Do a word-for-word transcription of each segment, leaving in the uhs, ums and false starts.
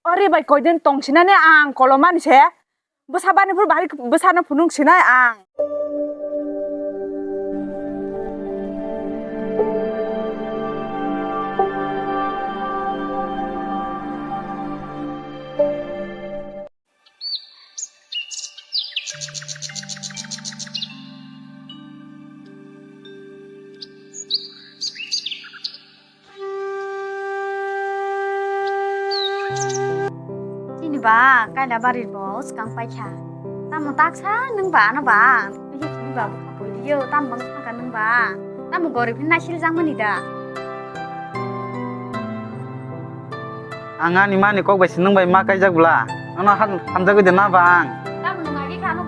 Ore bai koidin tongsinani ang kolomani se. Bwsa bani phuru bari bwsano phunuk sinai ang. Chini ba kaila barir bo swkang paikha. Tamo taksa nwng ba ano ba? Bihik chini ba bwkha poirio tamo bang thangkha nwng ba? Tamo gorib hin naisil jangmani da? Ang ani mani kok bai se nwng bai ma kaijak bwla. Nono ham-, hamjagwi de na ba ang? Tamo nwng agi kha ano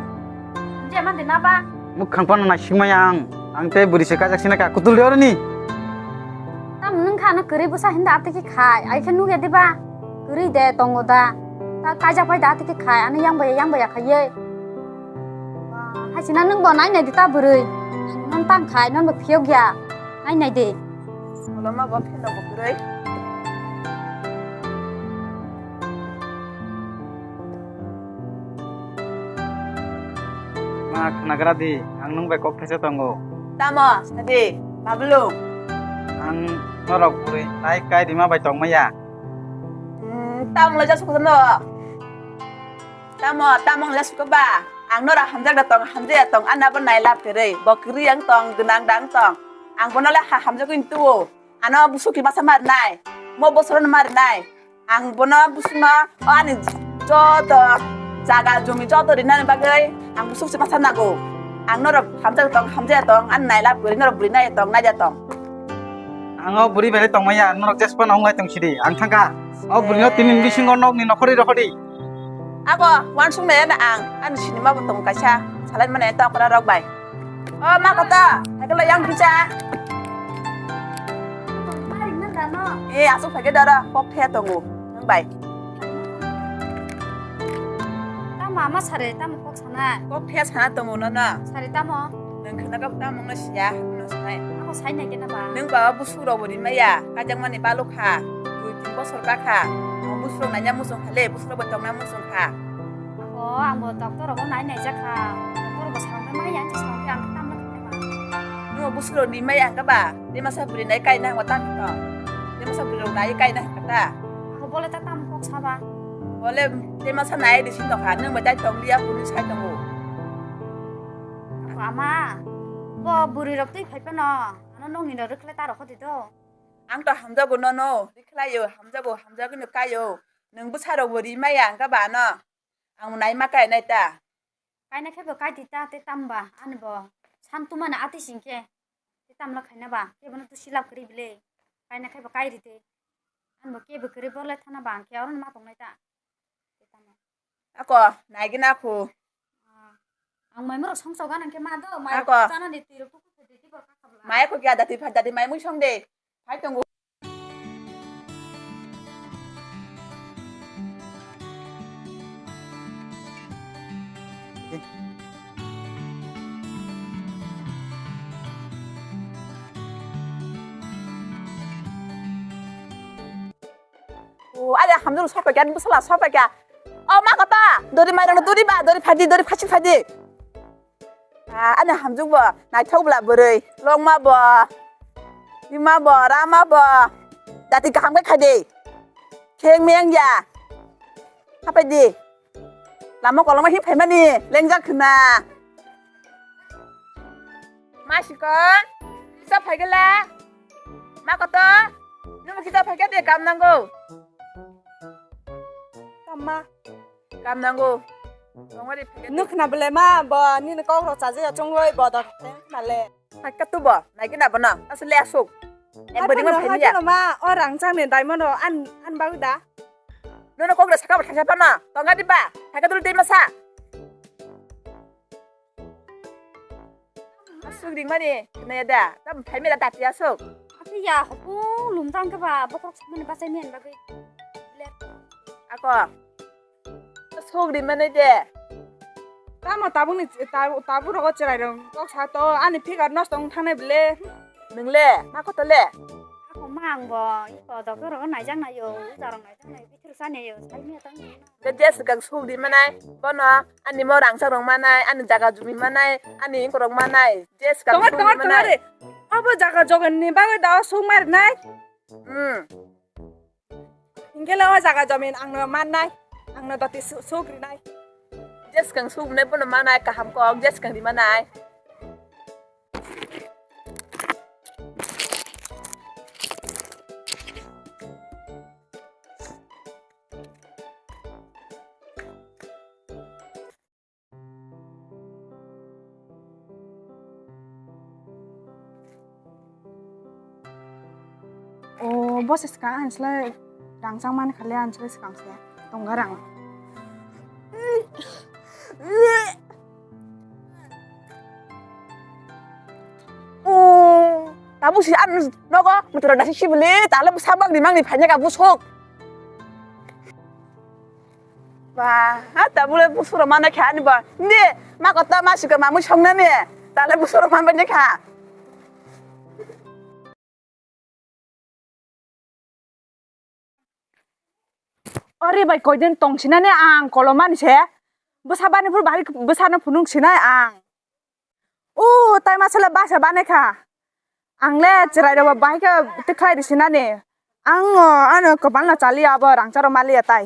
hamjaya man de na ba? Mwkhang phano naisikmaya ang. Ang tei bwrwi se kaijak sina kha kutul de oroni. Tamo nwng kha ano kwrwi bwsa hinda atwkhe khai. Ai khe nukya de ba? Kwrwi de tongo da. Ta kaijak pai da atwkhe khai. Ano yang baya yang baya khaiye. Hai sina nwng bo nai nai de ta bwrwi. Ang non tang khai non bo phiyok ya. Nai nai de. Koloma bo pheno bo kwrwi. Ma khnagra di, ang nwng bai kok thaisa tongo. Tamo, sadi, Bablu. Ang norok bwrwi nai kai rima bai tongmaya. Hmm, tamo le jasuk no. Tamo, tamo le suka ba. Ang norok hamjak da tong, hamjaya tong, anna bo nai lab kwrwi. Bo kwrwi ang tong, gwnang dang tong. Ang bono le ha hamjagwi tuo. Ano busuk ti masa mar nai. Mo bosoro mar nai. Ang bono busukno, o ani joto jaga jumi joto rinani bagwi ang busuk se masa nago. Ang norok hamjak tong, hamjaya tong, ani nailab guri norok buri nai tong, naija tong. Ang o buri belai tongmaya, norok jespa nong lai tong sidi. Ang thangka. O buri no tinin bisingo nok ni nokhori rokhori. Ako, wansuk nai na ang, ani sinima bo tong kaisa, salai mane ta okra rok bai. O ma kota, hai kala yang bisa. Maring na dano. Eh, asuk phage dara, kok the tongo, nang bai. Tamo ama sare, tamo kok sana. Kok the sana tongo no na. Sare tamo. Nang khna ka tamo no siya, no sanai. Ako sai nai kena ba. Nang ba busuk rok bo rimaya, kajang mani balok kha. Dui tin bosor ka kha. Ang busuk rok nanya musung khale, busuk rok bo tongna musung kha. O, ang bo doctor rogo nai nai jak kha. Doctor bo salong khe mai yang salong khe ang khe tamna khe ma. Nung busuk rok ni mai ang khe ba, tei masa bwrwi nai kai na hwnba tang khe tong. Tei masa bwrwi rok nai kai na hwnba ta. Ako bole ta tam kok saba. Bole tei masa nai di sin tong kha, nung bai tai tong liya bwrwi sai tongo. Ako ama, bo bwrwi rok tei phai phano, ano nong ni rok rwkhle ta rokho di do. Ang to hamjago nono, rikhlaio, hamjago, hamjagwino kaio. Nwng bwsarokbo rimaya hwnkhe ba ano? Ang nai ma kainai ta. Kaina khe bo kai di ta, tei tamo ba ani bo sam tumani ati sing khe. Tei tamla khaina ba, kebono tusi lab kwrwi bile. Kaina khe bo kai ri tei. Ani bo kebo kwrwi borlai thana ba, ang khe oro ma tongnai ta. Tei tamo. Ako, naigwna kho. Ah, ang mai morok song choga nang khe ma do, mai Ako. Chana ni twi rok tuku khe di, di bor ka khabla. Mai kho kya dati phai dati mai mui song de. Phai tongo. O, ale hamjak sopai kha, bwsala sopai kha. O, ma kota, dori mairang dori ba, dori phadi, dori phasi phadi. Ah, ani hamjak bo, naithok bwla bwrwi, longma bo, ima bo, rama bo, dati kaham khe khai de. Kheng meng ya. Hapai di. Lama koloma hi phaimani, lengjak khna. Masiko, kisa phaigala. Ma koto, nung kisa phaikha de kam nango. Kamma. Kam nango. Tongmani phaikha de. Nukna bele ma bo nini kok ro chaje ya chungoi bo dor khna le. Phaikha tu bo, naikhe na bono, asle asuk. Ek bodi ma phaini ya. Ma o rang chang ni diamond ro an, an bagwi da. Nono kok ro saka bo thaisa phano, tonga di ba, phaikha dul de masa. Asuk ringmani, naya da, tam phaimera dati asuk. Ati ya, hopung lumtang khe ba, bokrok sukmani bachai mani bagwi. Ako. Asuk ringmani de. Tamo tabukni, tab-, tabuk rogo cherai rong kok sa to, ani figure nosto wng thangnai bile. Nwngle, ma koto le? Ako Ang bo iko doctor rok naijak naio, uja rok naijak naio, bithir sani yo, sai miya tang. Je je swkang suk di manai, bono ani mo rangchak rok manai, ani jaga jumi manai, ani ingkorok manai, je swkang Tongo, suk di tongo, tongo manai. Re. Abo jaga jogan ni bagwi da suk mar nai. Hmm. Hingke le o jaga jomin ang no mannai, ang no doti su-, suk rinai. Je swkang suk nai bono manai kaham kok, je swkang di manai. O, bo se swkang, ang selai rangchak mani kha le, ang selai swkang se tongga rang. O, tabuk si ang nogo mutura dasi sibili, tale bwsa bang di mangni phainai ka busuk. Ba, ha, tabule busuro mano khe ani ba. Ndi, ma kota ma sika mamui songnani. Tale busuro man bani kha. Ore bai koidin tongsinani ang kolomani se. Bwsa bani phuru bahari bwsano phunuk sinai ang. O, tai masala basa bane kha. Ang le chwrai rok bahai khe tikhlai risi nani. Ang, o, ano kwbang no chali abo rangchak rok mali ya tai.